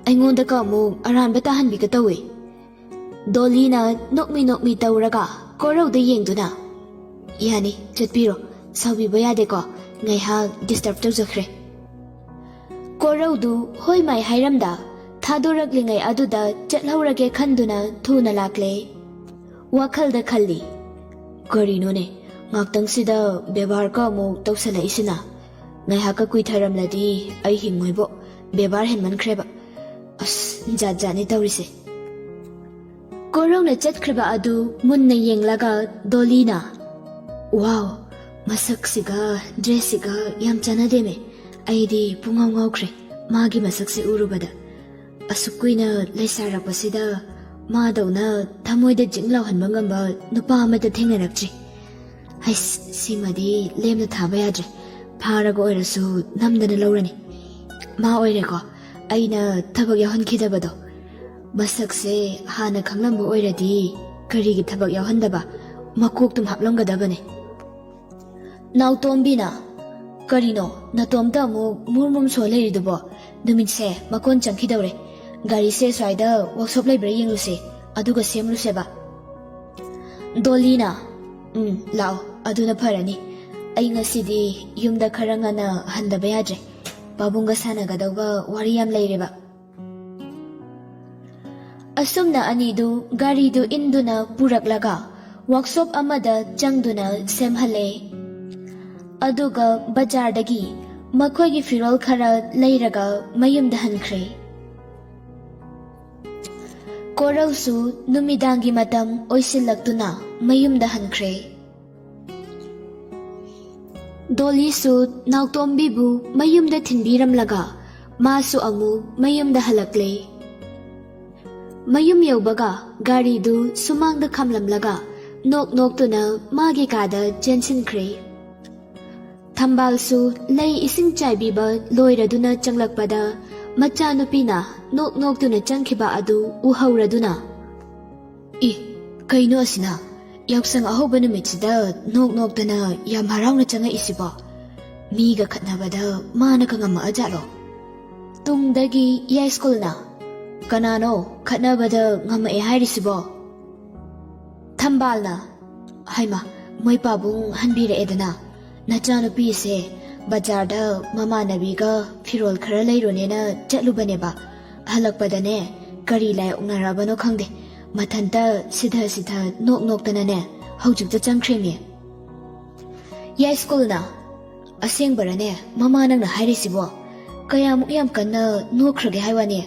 ꯑꯩꯉꯣꯟꯗꯒ ꯑꯃꯨꯛ ꯑꯔꯥꯟꯕ ꯇꯥꯍꯟꯕꯤꯒ ꯇꯧꯏ꯫" ꯗꯣꯂꯤꯅ ꯅꯣꯛꯃꯤ ꯅꯣꯛꯃꯤ ꯇꯧꯔꯒ ꯀꯣꯔꯧꯗ ꯌꯦꯡꯗꯨꯅ, "ꯌꯥꯅꯤ, ꯆꯠꯄꯤꯔꯣ꯫ ꯁꯥꯎꯕꯤꯕ ꯌꯥꯗꯦꯀꯣ, ꯉꯥꯏꯍꯥꯛ ꯗꯤꯁꯇꯔꯕ ꯇꯧꯖꯈ꯭ꯔꯦ꯫" ꯀꯣꯔꯧꯗꯨ ꯍꯣꯏ ꯃꯥꯏ ꯍꯥꯏꯔꯝꯗ ꯊꯥꯗꯣꯔꯛꯂꯤꯉꯩ ꯑꯗꯨꯗ ꯆꯠꯍꯧꯔꯒꯦ ꯈꯟꯗꯨꯅ ꯊꯨꯅ ꯂꯥꯛꯂꯦ꯫ ꯋꯥꯈꯜꯗ ꯈꯜꯂꯤ, "ꯀꯔꯤꯅꯣꯅꯦ, ꯉꯥꯛꯇꯪꯁꯤꯗ ꯕꯦꯕꯥꯔꯒ ꯑꯃꯨꯛ ꯇꯧꯁꯜꯂꯛꯏꯁꯤꯅ? ꯉꯥꯏꯍꯥꯛꯀ ꯀꯨꯏꯊꯔꯝꯂꯗꯤ ꯑꯩ ꯍꯤꯡꯉꯣꯏꯕꯣ꯫ ꯕꯦꯕꯥꯔ ꯍꯦꯟꯃꯟꯈ꯭ꯔꯦꯕ꯫ ꯑꯁ, ꯖꯥꯠ ꯖꯥꯠꯅꯤ ꯇꯧꯔꯤꯁꯦ꯫ ꯀꯣꯔꯧꯅ ꯆꯠꯈ꯭ꯔꯤꯕ ꯑꯗꯨ ꯃꯨꯟꯅ ꯌꯦꯡꯂꯒ ꯗꯣꯂꯤꯅ, "ꯋꯥꯎ, ꯃꯁꯛꯁꯤꯒ ꯗ꯭ꯔꯦꯁꯁꯤꯒ ꯌꯥꯝ ꯆꯥꯟꯅꯗꯦꯃꯦ꯫ ꯑꯩꯗꯤ ꯄꯨꯡꯉꯥꯎ ꯉꯥꯎꯈ꯭ꯔꯦ ꯃꯥꯒꯤ ꯃꯁꯛꯁꯦ ꯎꯔꯨꯕꯗ꯫ ꯑꯁꯨꯛ ꯀꯨꯏꯅ ꯂꯩꯁꯥꯔꯛꯄꯁꯤꯗ ꯃꯥꯗꯧꯅ ꯊꯃꯣꯏꯗ ꯖꯤꯡ ꯂꯥꯎꯍꯟꯕ ꯉꯝꯕ ꯅꯨꯄꯥ ꯑꯃꯠꯇ ꯊꯦꯡꯅꯔꯛꯇ꯭ꯔꯤ꯫ ꯍꯩꯁ, ꯁꯤꯃꯗꯤ ꯂꯦꯝꯅ ꯊꯥꯕ ꯌꯥꯗ꯭ꯔꯦ꯫ ꯐꯥꯔꯒ ꯑꯣꯏꯔꯁꯨ ꯅꯝꯗꯅ ꯂꯧꯔꯅꯤ꯫ ꯃꯥ ꯑꯣꯏꯔꯦꯀꯣ ꯑꯩꯅ ꯊꯕꯛ ꯌꯥꯎꯍꯟꯈꯤꯗꯕꯗꯣ꯫ ꯃꯁꯛꯁꯦ ꯍꯥꯟꯅ ꯈꯪꯂꯝꯕ ꯑꯣꯏꯔꯗꯤ ꯀꯔꯤꯒꯤ ꯊꯕꯛ ꯌꯥꯎꯍꯟꯗꯕ? ꯃꯀꯣꯛꯇꯨꯝ ꯍꯥꯞꯂꯝꯒꯗꯕꯅꯦ꯫" ꯅꯥꯎꯇꯣꯝꯕꯤꯅ, "ꯀꯔꯤꯅꯣ ꯅꯇꯣꯝꯇ ꯑꯃꯨꯛ ꯃꯨꯔ ꯃꯨꯔ ꯁꯣ ꯂꯩꯔꯤꯗꯨꯕꯣ? ꯅꯨꯃꯤꯠꯁꯦ ꯃꯀꯣꯟ ꯆꯪꯈꯤꯗꯧꯔꯦ꯫ ꯒꯥꯔꯤꯁꯦ ꯁ꯭ꯋꯥꯏꯗ ꯋꯥꯛꯁꯣꯞ ꯂꯩꯕ꯭ꯔꯥ ꯌꯦꯡꯂꯨꯁꯦ, ꯑꯗꯨꯒ ꯁꯦꯝꯂꯨꯁꯦꯕ꯫" ꯗꯣꯂꯤꯅ, "ꯎꯝ, ꯂꯥꯛꯑꯣ, ꯑꯗꯨꯅ ꯐꯔꯅꯤ꯫ ꯑꯩ ꯉꯁꯤꯗꯤ ꯌꯨꯝꯗ ꯈꯔ ꯉꯟꯅ ꯍꯟꯗꯕ ꯌꯥꯗ꯭ꯔꯦ꯫ ꯄꯥꯕꯨꯡꯒ ꯁꯥꯟꯅꯒꯗꯧꯕ ꯋꯥꯔꯤ ꯌꯥꯝ ꯂꯩꯔꯦꯕ꯫" ꯑꯁꯨꯝꯅ ꯑꯅꯤꯗꯨ ꯒꯥꯔꯤꯗꯨ ꯏꯟꯗꯨꯅ ꯄꯨꯔꯛꯂꯒ ꯋꯥꯛꯁꯣꯞ ꯑꯃꯗ ꯆꯪꯗꯨꯅ ꯁꯦꯝꯍꯜꯂꯦ꯫ ꯑꯗꯨꯒ ꯕꯖꯥꯔꯗꯒꯤ ꯃꯈꯣꯏꯒꯤ ꯐꯤꯔꯣꯜ ꯈꯔ ꯂꯩꯔꯒ ꯃꯌꯨꯝꯗ ꯍꯟꯈ꯭ꯔꯦ꯫ ꯀꯣꯔꯧꯁꯨ ꯅꯨꯃꯤꯗꯥꯡꯒꯤ ꯃꯇꯝ ꯑꯣꯏꯁꯤꯜꯂꯛꯇꯨꯅ ꯃꯌꯨꯝꯗ ꯍꯟꯈ꯭ꯔꯦ꯫ ꯗꯣꯂꯤꯁꯨ ꯅꯥꯎꯇꯣꯝꯕꯤꯕꯨ ꯃꯌꯨꯝꯗ ꯊꯤꯟꯕꯤꯔꯝꯂꯒ ꯃꯥꯁꯨ ꯑꯃꯨꯛ ꯃꯌꯨꯝꯗ ꯍꯜꯂꯛꯂꯦ꯫ ꯃꯌꯨꯝ ꯌꯧꯕꯒ ꯒꯥꯔꯤꯗꯨ ꯁꯨꯃꯥꯡꯗ ꯈꯥꯝꯂꯝꯂꯒ ꯅꯣꯛ ꯅꯣꯛꯇꯨꯅ ꯃꯥꯒꯤ ꯀꯥꯗ ꯆꯦꯟꯁꯤꯟꯈ꯭ꯔꯦ꯫ ꯊꯝꯕꯥꯜꯁꯨ ꯂꯩ ꯏꯁꯤꯡ ꯆꯥꯏꯕꯤꯕ ꯂꯣꯏꯔꯗꯨꯅ ꯆꯪꯂꯛꯄꯗ ꯃꯆꯥꯅꯨꯄꯤꯅ ꯅꯣꯛ ꯅꯣꯛꯇꯨꯅ ꯆꯪꯈꯤꯕ ꯑꯗꯨ ꯎꯍꯧꯔꯗꯨꯅ, "ꯏ, ꯀꯩꯅꯣ ꯑꯁꯤꯅ? ꯌꯥꯎꯁꯪ ꯑꯍꯧꯕ ꯅꯨꯃꯤꯠꯁꯤꯗ ꯅꯣꯛ ꯅꯣꯛꯇꯅ ꯌꯥꯝ ꯍꯔꯥꯎꯅ ꯆꯪꯉꯛꯏꯁꯤꯕꯣ? ꯃꯤꯒ ꯈꯠꯅꯕꯗ ꯃꯥꯅꯒ ꯉꯝꯃꯛꯑꯖꯥꯠꯂꯣ?" ꯇꯨꯡꯗꯒꯤ ꯌꯥꯏꯁ꯭ꯀꯨꯜꯅ, "ꯀꯅꯥꯅꯣ ꯈꯠꯅꯕꯗ ꯉꯝꯃꯛꯑꯦ ꯍꯥꯏꯔꯤꯁꯤꯕꯣ?" ꯊꯝꯕꯥꯜꯅ, "ꯍꯩꯃ, ꯃꯣꯏ ꯄꯥꯕꯨꯡ ꯍꯟꯕꯤꯔꯛꯑꯦꯗꯅ꯫ ꯅꯆꯥꯅꯨꯄꯤꯁꯦ ꯕꯖꯥꯔꯗ ꯃꯃꯥꯟꯅꯕꯤꯒ ꯐꯤꯔꯣꯜ ꯈꯔ ꯂꯩꯔꯨꯅꯦꯅ ꯆꯠꯂꯨꯕꯅꯦꯕ꯫ ꯍꯜꯂꯛꯄꯗꯅꯦ ꯀꯔꯤ ꯂꯥꯏ ꯑꯣꯛꯅꯔꯕꯅꯣ ꯈꯪꯗꯦ, ꯃꯊꯟꯇ ꯁꯤꯙ ꯁꯤꯙ ꯅꯣꯛ ꯅꯣꯛꯇꯅꯅꯦ ꯍꯧꯖꯤꯛꯇ ꯆꯪꯈ꯭ꯔꯦꯃꯤ꯫" ꯌꯥꯏꯁ꯭ꯀꯨꯜꯅ, "ꯑꯁꯦꯡꯕꯔꯅꯦ ꯃꯃꯥ ꯅꯪꯅ ꯍꯥꯏꯔꯤꯁꯤꯕꯣ? ꯀꯌꯥꯃꯨꯛ ꯌꯥꯝ ꯀꯟꯅ ꯅꯣꯛꯈ꯭ꯔꯒꯦ ꯍꯥꯏ ꯋꯥꯅꯦ?"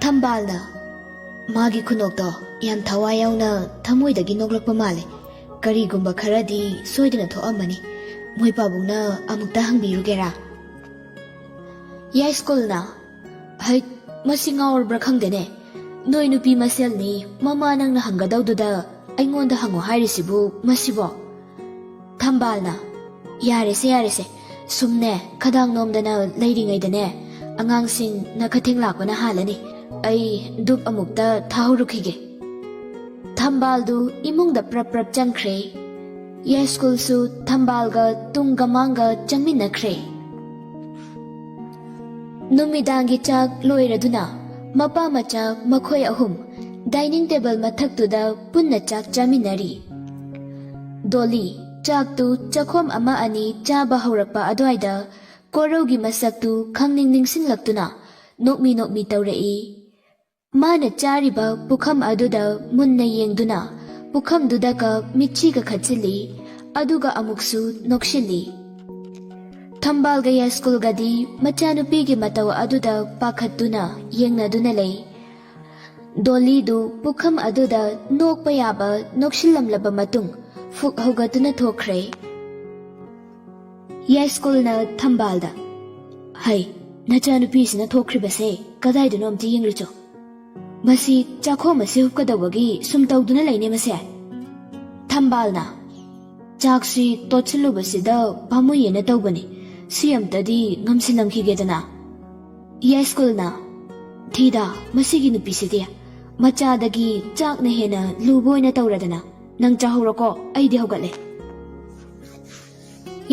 ꯊꯝꯕꯥꯜꯅ ꯃꯥꯒꯤ ꯈꯨꯅꯣꯛꯇꯣ ꯌꯥꯝ ꯊꯋꯥꯏ ꯌꯥꯎꯅ, ꯊꯃꯣꯏꯗꯒꯤ ꯅꯣꯛꯂꯛꯄ ꯃꯥꯜꯂꯦ꯫ ꯀꯔꯤꯒꯨꯝꯕ ꯈꯔꯗꯤ ꯁꯣꯏꯗꯅ ꯊꯣꯛꯑꯝꯃꯅꯤ꯫ ꯃꯣꯏ ꯄꯥꯕꯨꯡꯅ ꯑꯃꯨꯛꯇ ꯍꯪꯕꯤꯔꯨꯒꯦꯔꯥ? ꯌꯥꯏꯁ꯭ꯀꯨꯜꯅ, "ꯍꯩꯠ, ꯃꯁꯤ ꯉꯥꯎꯔꯕ꯭ꯔꯥ ꯈꯪꯗꯦꯅꯦ꯫ ꯅꯣꯏ ꯅꯨꯄꯤ ꯃꯁꯦꯜꯅꯤ, ꯃꯃꯥ ꯅꯪꯅ ꯍꯪꯒꯗꯧꯗꯨꯗ ꯑꯩꯉꯣꯟꯗ ꯍꯪꯉꯣ ꯍꯥꯏꯔꯤꯁꯤꯕꯨ ꯃꯁꯤꯕꯣ?" ꯊꯝꯕꯥꯜꯅ, "ꯌꯥꯔꯦꯁꯦ, ꯌꯥꯔꯦꯁꯦ꯫ ꯁꯨꯝꯅꯦ, ꯈꯗꯥꯡ ꯅꯣꯝꯗꯅ ꯂꯩꯔꯤꯉꯩꯗꯅꯦ, ꯑꯉꯥꯡꯁꯤꯡ ꯅꯈꯊꯦꯡ ꯂꯥꯛꯄꯅ ꯍꯥꯜꯂꯅꯤ꯫ ꯑꯩ ꯙꯨꯞ ꯑꯃꯨꯛꯇ ꯊꯥꯍꯧꯔꯨꯈꯤꯒꯦ꯫" ꯊꯝꯕꯥꯜꯗꯨ ꯏꯃꯨꯡꯗ ꯄ꯭ꯔꯞ ꯄ꯭ꯔꯞ ꯆꯪꯈ꯭ꯔꯦ꯫ ꯌꯥꯏꯁ꯭ꯀꯨꯜꯁꯨ ꯊꯝꯕꯥꯜꯒ ꯇꯨꯡꯒ ꯃꯥꯡꯒ ꯆꯪꯃꯤꯟꯅꯈ꯭ꯔꯦ꯫ ꯅꯨꯃꯤꯗꯥꯡꯒꯤ ꯆꯥꯛ ꯂꯣꯏꯔꯗꯨꯅ ꯃꯄꯥ ꯃꯆꯥ ꯃꯈꯣꯏ ꯑꯍꯨꯝ dining table ꯃꯊꯛꯇꯨꯗ ꯄꯨꯟꯅ ꯆꯥꯛ ꯆꯥꯃꯤꯟꯅꯔꯤ꯫ ꯗꯣꯂꯤ ꯆꯥꯛꯇꯨ ꯆꯥꯛꯈꯣꯝ ꯑꯃ ꯑꯅꯤ ꯆꯥꯕ ꯍꯧꯔꯛꯄ ꯑꯗꯨꯋꯥꯏꯗ ꯀꯣꯔꯧꯒꯤ ꯃꯁꯛꯇꯨ ꯈꯪꯅꯤꯡ ꯅꯤꯡꯁꯤꯡꯂꯛꯇꯨꯅ ꯅꯣꯛꯃꯤ ꯅꯣꯛꯃꯤ ꯇꯧꯔꯛꯏ꯫ ꯃꯥꯅ ꯆꯥꯔꯤꯕ ꯄꯨꯈꯝ ꯑꯗꯨꯗ ꯃꯨꯟꯅ ꯌꯦꯡꯗꯨꯅ ꯄꯨꯈꯝꯗꯨꯗꯒ ꯃꯤꯠꯁꯤꯒ ꯈꯠꯆꯤꯜꯂꯤ, ꯑꯗꯨꯒ ꯑꯃꯨꯛꯁꯨ ꯅꯣꯛꯁꯤꯜꯂꯤ꯫ ꯊꯝꯕꯥꯜꯒ ꯌꯥꯏꯁ꯭ꯀꯨꯜꯒꯗꯤ ꯃꯆꯥꯅꯨꯄꯤꯒꯤ ꯃꯇꯧ ꯑꯗꯨꯗ ꯄꯥꯈꯠꯇꯨꯅ ꯌꯦꯡꯅꯗꯨꯅ ꯂꯩ꯫ ꯗꯣꯂꯤꯗꯨ ꯄꯨꯈꯝ ꯑꯗꯨꯗ ꯅꯣꯛꯄ ꯌꯥꯕ ꯅꯣꯛꯁꯤꯜꯂꯝꯂꯕ ꯃꯇꯨꯡ ꯐꯨꯛ ꯍꯧꯒꯠꯇꯨꯅ ꯊꯣꯛꯈ꯭ꯔꯦ꯫ ꯌꯥꯏꯁ꯭ꯀꯨꯜꯅ ꯊꯝꯕꯥꯜꯗ, "ꯍꯩ, ꯅꯆꯥꯅꯨꯄꯤꯁꯤꯅ ꯊꯣꯛꯈ꯭ꯔꯤꯕꯁꯦ ꯀꯗꯥꯏꯗꯅꯣ ꯑꯝꯇ ꯌꯦꯡꯂꯨꯆꯣ꯫ ꯃꯁꯤ ꯆꯥꯛꯈꯣꯝ ꯑꯁꯤ ꯍꯨꯞꯀꯗꯧꯕꯒꯤ ꯁꯨꯝ ꯇꯧꯗꯨꯅ ꯂꯩꯅꯦ ꯃꯁꯦ꯫" ꯊꯝꯕꯥꯜꯅ, "ꯆꯥꯛꯁꯤ ꯇꯣꯠꯁꯤꯜꯂꯨꯕꯁꯤꯗ ꯄꯥꯝꯃꯨꯏꯌꯦꯅ ꯇꯧꯕꯅꯤ꯫ ꯁꯤ ꯑꯝꯇꯗꯤ ꯉꯝꯁꯤꯜꯂꯝꯈꯤꯒꯦꯗꯅ꯫" ꯌꯥꯏꯁ꯭ꯀꯨꯜꯅ, "ꯊꯤꯗ, ꯃꯁꯤꯒꯤ ꯅꯨꯄꯤꯁꯤꯗꯤ꯫ ꯃꯆꯥꯗꯒꯤ ꯆꯥꯛꯅ ꯍꯦꯟꯅ ꯂꯨꯕ ꯑꯣꯏꯅ ꯇꯧꯔꯗꯅ꯫ ꯅꯪ ꯆꯥꯍꯧꯔꯣꯀꯣ, ꯑꯩꯗꯤ ꯍꯧꯒꯠꯂꯦ꯫"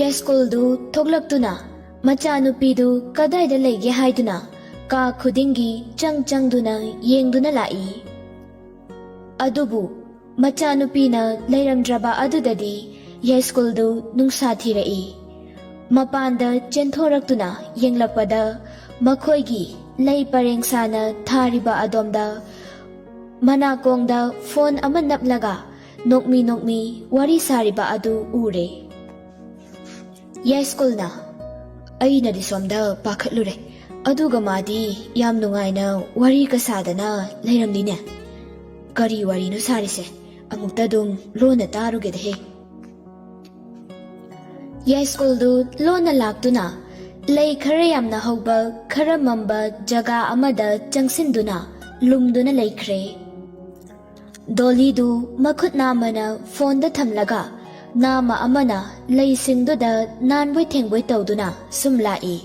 ꯌꯥꯏꯁ꯭ꯀꯨꯜꯗꯨ ꯊꯣꯛꯂꯛꯇꯨꯅ ꯃꯆꯥꯅꯨꯄꯤꯗꯨ ꯀꯗꯥꯏꯗ ꯂꯩꯒꯦ ꯍꯥꯏꯗꯨꯅ ꯀꯥ ꯈꯨꯗꯤꯡꯒꯤ ꯆꯪ ꯆꯪꯗꯨꯅ ꯌꯦꯡꯗꯨꯅ ꯂꯥꯛꯏ꯫ ꯑꯗꯨꯕꯨ ꯃꯆꯥꯅꯨꯄꯤꯅ ꯂꯩꯔꯝꯗ꯭ꯔꯕ ꯑꯗꯨꯗꯗꯤ ꯌꯥꯏꯁ꯭ꯀꯨꯜꯗꯨ ꯅꯨꯡꯁꯥ ꯊꯤꯔꯛꯏ꯫ ꯃꯄꯥꯟꯗ ꯆꯦꯟꯊꯣꯔꯛꯇꯨꯅ ꯌꯦꯡꯂꯛꯄꯗ ꯃꯈꯣꯏꯒꯤ ꯂꯩ ꯄꯔꯦꯡ ꯁꯥꯅ ꯊꯥꯔꯤꯕ ꯑꯗꯣꯝꯗ ꯃꯅꯥꯀꯣꯡꯗ ꯐꯣꯟ ꯑꯃ ꯅꯞꯂꯒ ꯅꯣꯛꯃꯤ ꯅꯣꯛꯃꯤ ꯋꯥꯔꯤ ꯁꯥꯔꯤꯕ ꯑꯗꯨ ꯎꯔꯦ꯫ ꯌꯥꯏꯁ꯭ꯀꯨꯜꯅ, "ꯑꯩꯅꯗꯤ ꯁꯣꯝꯗ ꯄꯥꯈꯠꯂꯨꯔꯦ, ꯑꯗꯨꯒ ꯃꯥꯗꯤ ꯌꯥꯝ ꯅꯨꯡꯉꯥꯏꯅ ꯋꯥꯔꯤꯒ ꯁꯥꯗꯅ ꯂꯩꯔꯝꯂꯤꯅꯦ꯫ ꯀꯔꯤ ꯋꯥꯔꯤꯅꯣ ꯁꯥꯔꯤꯁꯦ? ꯑꯃꯨꯛꯇ ꯑꯗꯨꯝ ꯂꯣꯟꯅ ꯇꯥꯔꯨꯒꯦꯗꯍꯦ꯫" ꯌꯥꯏꯁ꯭ꯀꯨꯜꯗꯨ ꯂꯣꯟꯅ ꯂꯥꯛꯇꯨꯅ, ꯂꯩ ꯈꯔ ꯌꯥꯝꯅ ꯍꯧꯕ, ꯈꯔ ꯃꯝꯕ ꯖꯒꯥ ꯑꯃꯗ ꯆꯪꯁꯤꯟꯗꯨꯅ ꯂꯨꯝꯗꯨꯅ ꯂꯩꯈ꯭ꯔꯦ꯫ ꯗꯣꯂꯤꯗꯨ ꯃꯈꯨꯠ ꯅꯥꯝꯃꯅ ꯐꯣꯟꯗ ꯊꯝꯂꯒ, ꯅꯥꯝꯃ ꯑꯃꯅ ꯂꯩꯁꯤꯡꯗꯨꯗ ꯅꯥꯟꯕꯣꯏ ꯊꯦꯡꯕꯣꯏ ꯇꯧꯗꯨꯅ ꯁꯨꯝ ꯂꯥꯛꯏ꯫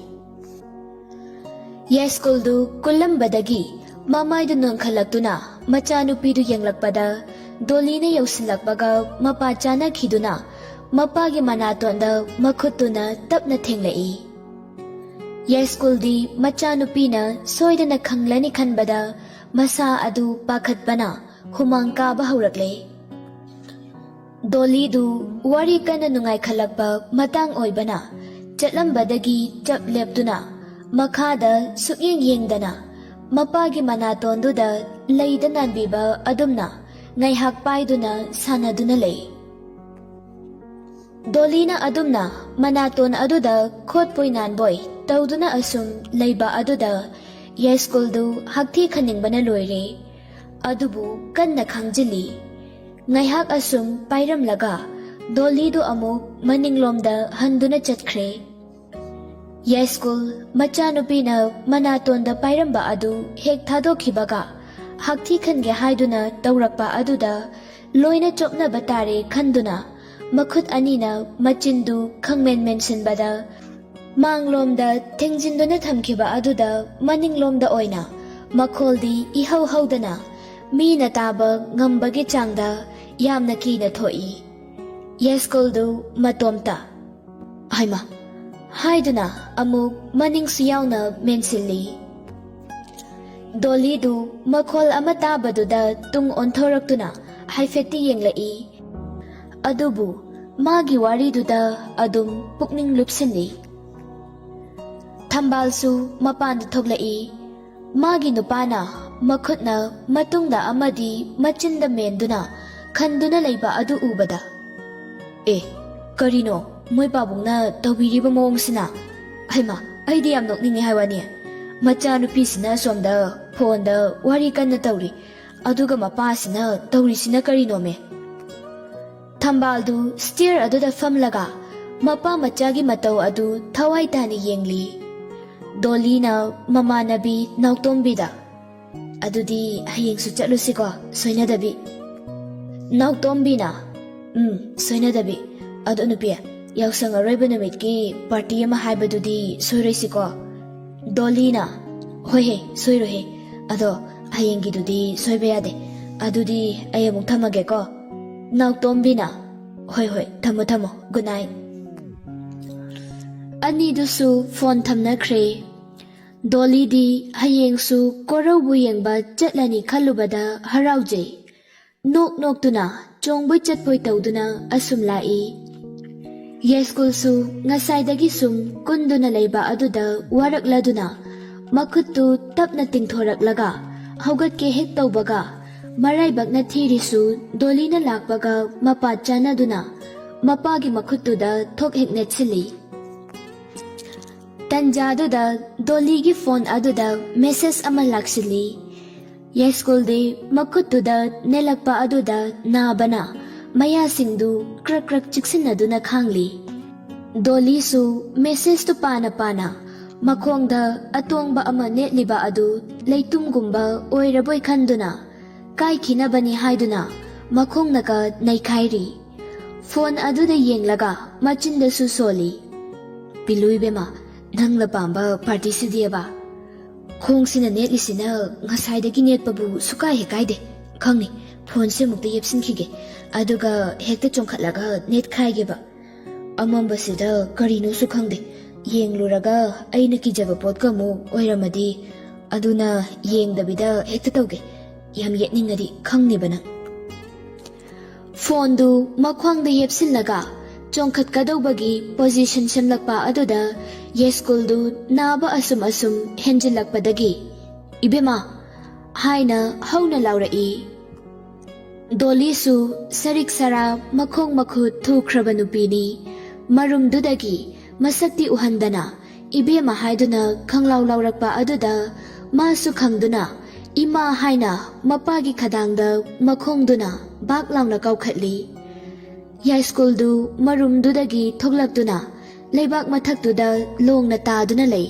ꯌꯥꯏꯁ꯭ꯀꯨꯜꯗꯨ ꯀꯨꯜꯂꯝꯕꯗꯒꯤ ꯃꯃꯥꯏꯗꯨ ꯅꯣꯟꯈꯠꯂꯛꯇꯨꯅ ꯃꯆꯥꯅꯨꯄꯤꯗꯨ ꯌꯦꯡꯂꯛꯄꯗ, ꯗꯣꯂꯤꯅ ꯌꯧꯁꯤꯜꯂꯛꯄꯒ ꯃꯄꯥ ꯆꯥꯅꯈꯤꯗꯨꯅ ꯃꯄꯥꯒꯤ ꯃꯅꯥꯇꯣꯟꯗ ꯃꯈꯨꯠꯇꯨꯅ ꯇꯞꯅ ꯊꯦꯡꯂꯛꯏ꯫ ꯌꯥꯏꯁ꯭ꯀꯨꯜꯗꯤ ꯃꯆꯥꯅꯨꯄꯤꯅ ꯁꯣꯏꯗꯅ ꯈꯪꯂꯅꯤ ꯈꯟꯕꯗ ꯃꯁꯥ ꯑꯗꯨ ꯄꯥꯈꯠꯄꯅ ꯍꯨꯃꯥꯡ ꯀꯥꯕ ꯍꯧꯔꯛꯂꯦ꯫ ꯗꯣꯂꯤꯗꯨ ꯋꯥꯔꯤ ꯀꯟꯅ ꯅꯨꯡꯉꯥꯏꯈꯠꯂꯛꯄ ꯃꯇꯥꯡ ꯑꯣꯏꯕꯅ, ꯆꯠꯂꯝꯕꯗꯒꯤ ꯆꯞ ꯂꯦꯞꯇꯨꯅ, ꯃꯈꯥꯗ ꯁꯨꯛꯌꯦꯡ ꯌꯦꯡꯗꯅ, ꯃꯄꯥꯒꯤ ꯃꯅꯥꯇꯣꯟꯗꯨꯗ ꯂꯩꯗ ꯅꯥꯟꯕꯤꯕ ꯑꯗꯨꯝꯅ ꯉꯥꯏꯍꯥꯛ ꯄꯥꯏꯗꯨꯅ ꯁꯥꯟꯅꯗꯨꯅ ꯂꯩ꯫ ꯗꯣꯂꯤꯅ ꯑꯗꯨꯝꯅ ꯃꯅꯥꯇꯣꯟ ꯑꯗꯨꯗ ꯈꯣꯠꯄꯣꯏ ꯅꯥꯟꯕꯣꯏ ꯇꯧꯗꯨꯅ ꯑꯁꯨꯝ ꯂꯩꯕ ꯑꯗꯨꯗ ꯌꯥꯏꯁ꯭ꯀꯨꯜꯗꯨ ꯍꯛꯊꯤ ꯈꯟꯅꯤꯡꯕꯅ ꯂꯣꯏꯔꯦ꯫ ꯑꯗꯨꯕꯨ ꯀꯟꯅ ꯈꯥꯡꯖꯤꯜꯂꯤ꯫ ꯉꯥꯏꯍꯥꯛ ꯑꯁꯨꯝ ꯄꯥꯏꯔꯝꯂꯒ ꯗꯣꯂꯤꯗꯨ ꯑꯃꯨꯛ ꯃꯅꯤꯡꯂꯣꯝꯗ ꯍꯟꯗꯨꯅ ꯆꯠꯈ꯭ꯔꯦ꯫ ꯌꯥꯏꯁ꯭ꯀꯨꯜ ꯃꯆꯥꯅꯨꯄꯤꯅ ꯃꯅꯥꯇꯣꯟꯗ ꯄꯥꯏꯔꯝꯕ ꯑꯗꯨ ꯍꯦꯛ ꯊꯥꯗꯣꯛꯈꯤꯕꯒ, ꯍꯛꯊꯤ ꯈꯟꯒꯦ ꯍꯥꯏꯗꯨꯅ ꯇꯧꯔꯛꯄ ꯑꯗꯨꯗ ꯂꯣꯏꯅ ꯆꯣꯞꯅꯕ ꯇꯥꯔꯦ ꯈꯟꯗꯨꯅ, ꯃꯈꯨꯠ ꯑꯅꯤꯅ ꯃꯆꯤꯟꯗꯨ ꯈꯪꯃꯦꯟ ꯃꯦꯟꯁꯤꯟꯕꯗ, ꯃꯥꯡꯂꯣꯝꯗ ꯊꯤꯡꯖꯤꯟꯗꯨꯅ ꯊꯝꯈꯤꯕ ꯑꯗꯨꯗ ꯃꯅꯤꯡꯂꯣꯝꯗ ꯑꯣꯏꯅ ꯃꯈꯣꯜꯗꯤ ꯏꯍꯧ ꯍꯧꯗꯅ ꯃꯤꯅ ꯇꯥꯕ ꯉꯝꯕꯒꯤ ꯆꯥꯡꯗ ꯌꯥꯝꯅ ꯀꯤꯅ ꯊꯣꯛꯏ꯫ ꯌꯥꯏꯁ꯭ꯀꯨꯜꯗꯨ ꯃꯇꯣꯝꯇ, "ꯍꯩꯃꯥ!" ꯍꯥꯏꯗꯨꯅ ꯑꯃꯨꯛ ꯃꯅꯤꯡꯁꯨ ꯌꯥꯎꯅ ꯃꯦꯟꯁꯤꯜꯂꯤ꯫ ꯗꯣꯂꯤꯗꯨ ꯃꯈꯣꯜ ꯑꯃ ꯇꯥꯕꯗꯨꯗ ꯇꯨꯡ ꯑꯣꯟꯊꯣꯔꯛꯇꯨꯅ ꯍꯥꯏꯐꯦꯠꯇꯤ ꯌꯦꯡꯂꯛꯏ꯫ ꯑꯗꯨꯕꯨ ꯃꯥꯒꯤ ꯋꯥꯔꯤꯗꯨꯗ ꯑꯗꯨꯝ ꯄꯨꯛꯅꯤꯡ ꯂꯨꯞꯁꯤꯜꯂꯤ꯫ ꯊꯝꯕꯥꯜꯁꯨ ꯃꯄꯥꯟꯗ ꯊꯣꯛꯂꯛꯏ꯫ ꯃꯥꯒꯤ ꯅꯨꯄꯥꯅ ꯃꯈꯨꯠꯅ ꯃꯇꯨꯡꯗ ꯑꯃꯗꯤ ꯃꯆꯤꯟꯗ ꯃꯦꯟꯗꯨꯅ ꯈꯟꯗꯨꯅ ꯂꯩꯕ ꯑꯗꯨ ꯎꯕꯗ, "ꯑꯦ, ꯀꯔꯤꯅꯣ?" ꯃꯣꯏ ꯄꯥꯕꯨꯡꯅ ꯇꯧꯕꯤꯔꯤꯕ ꯃꯑꯣꯡꯁꯤꯅ꯫ ꯍꯩꯃꯥ, ꯑꯩꯗꯤ ꯌꯥꯝ ꯅꯣꯛꯅꯤꯡꯉꯦ ꯍꯥꯏ ꯋꯥꯅꯤ꯫ ꯃꯆꯥꯅꯨꯄꯤꯁꯤꯅ ꯑꯁꯣꯝꯗ ꯐꯣꯟꯗ ꯋꯥꯔꯤ ꯀꯟꯅ ꯇꯧꯔꯤ, ꯑꯗꯨꯒ ꯃꯄꯥꯁꯤꯅ ꯇꯧꯔꯤꯁꯤꯅ ꯀꯔꯤꯅꯣꯃꯦ? ꯊꯝꯕꯥꯜꯗꯨ ꯁ꯭ꯇꯤꯌꯔ ꯑꯗꯨꯗ ꯐꯝꯂꯒ ꯃꯄꯥ ꯃꯆꯥꯒꯤ ꯃꯇꯧ ꯑꯗꯨ ꯊꯋꯥꯏ ꯇꯥꯅ ꯌꯦꯡꯂꯤ꯫ ꯗꯣꯂꯤꯅ ꯃꯃꯥꯟꯅꯕꯤ ꯅꯥꯎꯇꯣꯝꯕꯤꯗ, "ꯑꯗꯨꯗꯤ ꯍꯌꯦꯡꯁꯨ ꯆꯠꯂꯨꯁꯤꯀꯣ, ꯁꯣꯏꯅꯗꯕꯤ?" ꯅꯥꯎꯇꯣꯝꯕꯤꯅ, "ꯎꯝ, ꯁꯣꯏꯅꯗꯕꯤ꯫ ꯑꯗꯣ ꯅꯨꯄꯤ, ꯌꯥꯎꯁꯪ ꯑꯔꯣꯏꯕ ꯅꯨꯃꯤꯠꯀꯤ ꯄꯥꯔꯇꯤ ꯑꯃ ꯍꯥꯏꯕꯗꯨꯗꯤ ꯁꯣꯏꯔꯣꯏꯁꯤꯀꯣ?" ꯗꯣꯂꯤꯅ, "ꯍꯣꯏꯍꯦ, ꯁꯣꯏꯔꯣꯏꯍꯦ꯫ ꯑꯗꯣ ꯍꯌꯦꯡꯒꯤꯗꯨꯗꯤ ꯁꯣꯏꯕ ꯌꯥꯗꯦ꯫ ꯑꯗꯨꯗꯤ ꯑꯩ ꯑꯃꯨꯛ ꯊꯝꯃꯒꯦꯀꯣ?" ꯅꯥꯎꯇꯣꯝꯕꯤꯅ, "ꯍꯣꯏ, ꯍꯣꯏ, ꯊꯝꯃꯣ, ꯊꯝꯃꯣ꯫ Good night." ꯑꯅꯤꯗꯨꯁꯨ ꯐꯣꯟ ꯊꯝꯅꯈ꯭ꯔꯦ꯫ ꯗꯣꯂꯤꯗꯤ ꯍꯌꯦꯡꯁꯨ ꯀꯣꯔꯧꯕꯨ ꯌꯦꯡꯕ ꯆꯠꯂꯅꯤ ꯈꯜꯂꯨꯕꯗ ꯍꯔꯥꯎꯖꯩ꯫ ꯅꯣꯛ ꯅꯣꯛꯇꯨꯅ, ꯆꯣꯡꯕꯣꯏ ꯆꯠꯄꯣꯏ ꯇꯧꯗꯨꯅ ꯑꯁꯨꯝ ꯂꯥꯛꯏ꯫ ꯌꯥꯏꯁ꯭ꯀꯨꯜꯁꯨ ꯉꯁꯥꯏꯗꯒꯤ ꯁꯨꯝ ꯀꯨꯟꯗꯨꯅ ꯂꯩꯕ ꯑꯗꯨꯗ ꯋꯥꯔꯛꯂꯗꯨꯅ ꯃꯈꯨꯠꯇꯨ ꯇꯞꯅ ꯇꯤꯡꯊꯣꯔꯛꯂꯒ ꯍꯧꯒꯠꯀꯦ ꯍꯦꯛ ꯇꯧꯕꯒ ꯃꯔꯥꯏꯕꯛꯅ ꯊꯤꯔꯤꯁꯨ ꯗꯣꯂꯤꯅ ꯂꯥꯛꯄꯒ ꯃꯄꯥ ꯆꯥꯟꯅꯗꯨꯅ ꯃꯄꯥꯒꯤ ꯃꯈꯨꯠꯇꯨꯗ ꯊꯣꯛ ꯍꯦꯛ ꯅꯦꯠꯁꯤꯜꯂꯤ꯫ ꯇꯟꯖꯥꯗꯨꯗ ꯗꯣꯂꯤꯒꯤ ꯐꯣꯟ ꯑꯗꯨꯗ ꯃꯦꯁꯦꯖ ꯑꯃ ꯂꯥꯛꯁꯤꯜꯂꯤ꯫ ꯌꯥꯏꯁ꯭ꯀꯨꯜꯗꯤ ꯃꯈꯨꯠꯇꯨꯗ ꯅꯦꯜꯂꯛꯄ ꯑꯗꯨꯗ ꯅꯥꯕꯅ ꯃꯌꯥꯁꯤꯡꯗꯨ ꯀ꯭ꯔꯛ ꯀ꯭ꯔꯛ ꯆꯤꯛꯁꯤꯟꯅꯗꯨꯅ ꯈꯥꯡꯂꯤ꯫ ꯗꯣꯂꯤꯁꯨ ꯃꯦꯁꯦꯖꯇꯨ ꯄꯥꯅ ꯄꯥꯅ ꯃꯈꯣꯡꯗ ꯑꯇꯣꯡꯕ ꯑꯃ ꯅꯦꯠꯂꯤꯕ ꯑꯗꯨ ꯂꯩꯇꯨꯝꯒꯨꯝꯕ ꯑꯣꯏꯔꯕꯣꯏ ꯈꯟꯗꯨꯅ ꯀꯥꯏꯈꯤꯅꯕꯅꯤ ꯍꯥꯏꯗꯨꯅ ꯃꯈꯣꯡꯅꯒ ꯅꯩꯈꯥꯏꯔꯤ꯫ ꯐꯣꯟ ꯑꯗꯨꯗ ꯌꯦꯡꯂꯒ ꯃꯆꯤꯟꯗꯁꯨ ꯁꯣꯜꯂꯤ꯫ "ꯄꯤꯂꯨ ꯏꯕꯦꯝꯃ, ꯅꯪꯅ ꯄꯥꯝꯕ ꯄꯥꯔꯇꯤꯁꯤꯗꯤꯑꯕ? ꯈꯣꯡꯁꯤꯅ ꯅꯦꯠꯂꯤꯁꯤꯅ ꯉꯁꯥꯏꯗꯒꯤ ꯅꯦꯠꯄꯕꯨ ꯁꯨꯀꯥꯏ ꯍꯦꯛ ꯀꯥꯏꯗꯦ꯫ ꯈꯪꯅꯤ, ꯐꯣꯟꯁꯦ ꯑꯃꯨꯛꯇ ꯌꯦꯞꯁꯤꯟꯈꯤꯒꯦ, ꯑꯗꯨꯒ ꯍꯦꯛꯇ ꯆꯣꯡꯈꯠꯂꯒ ꯅꯦꯠꯈꯥꯏꯒꯦꯕ꯫ ꯑꯃꯝꯕꯁꯤꯗ ꯀꯔꯤꯅꯣꯁꯨ ꯈꯪꯗꯦ꯫ ꯌꯦꯡꯂꯨꯔꯒ ꯑꯩꯅ ꯀꯤꯖꯕ ꯄꯣꯠꯀ ꯑꯃꯨꯛ ꯑꯣꯏꯔꯝꯃꯗꯤ꯫ ꯑꯗꯨꯅ ꯌꯦꯡꯗꯕꯤꯗ ꯍꯦꯛꯇ ꯇꯧꯒꯦ꯫ ꯌꯥꯝ ꯌꯦꯠꯅꯤꯡꯉꯗꯤ ꯈꯪꯅꯤꯕ ꯅꯪ꯫" ꯐꯣꯟꯗꯨ ꯃꯈ꯭ꯋꯥꯡꯗ ꯌꯦꯞꯁꯤꯜꯂꯒ ꯆꯣꯡꯈꯠꯀꯗꯧꯕꯒꯤ ꯄꯣꯖꯤꯁꯟ ꯁꯦꯝꯂꯛꯄ ꯑꯗꯨꯗ ꯌꯥꯏꯁ꯭ꯀꯨꯜꯗꯨ ꯅꯥꯕ ꯑꯁꯨꯝ ꯑꯁꯨꯝ ꯍꯦꯟꯖꯤꯜꯂꯛꯄꯗꯒꯤ, "ꯏꯕꯦꯝꯃ!" ꯍꯥꯏꯅ ꯍꯧꯅ ꯂꯥꯎꯔꯛꯏ꯫ ꯗꯣꯂꯤꯁꯨ ꯁꯔꯤꯛ ꯁꯔꯥ ꯃꯈꯣꯡ ꯃꯈꯨꯠ ꯊꯨꯈ꯭ꯔꯕ ꯅꯨꯄꯤꯅꯤ꯫ ꯃꯔꯨꯝꯗꯨꯗꯒꯤ ꯃꯁꯛꯇꯤ ꯎꯍꯟꯗꯅ ꯏꯕꯦꯝꯃ ꯍꯥꯏꯗꯨꯅ ꯈꯪꯂꯥꯎ ꯂꯥꯎꯔꯛꯄ ꯑꯗꯨꯗ ꯃꯥꯁꯨ ꯈꯪꯗꯨꯅ "ꯏꯃꯥ" ꯍꯥꯏꯅ ꯃꯄꯥꯒꯤ ꯈꯗꯥꯡꯗ ꯃꯈꯣꯡꯗꯨꯅ ꯕꯥꯛ ꯂꯥꯎꯅ ꯀꯥꯎꯈꯠꯂꯤ꯫ ꯌꯥꯏꯁ꯭ꯀꯨꯜꯗꯨ ꯃꯔꯨꯝꯗꯨꯗꯒꯤ ꯊꯣꯛꯂꯛꯇꯨꯅ ꯂꯩꯕꯥꯛ ꯃꯊꯛꯇꯨꯗ ꯂꯣꯡꯅ ꯇꯥꯗꯨꯅ ꯂꯩ꯫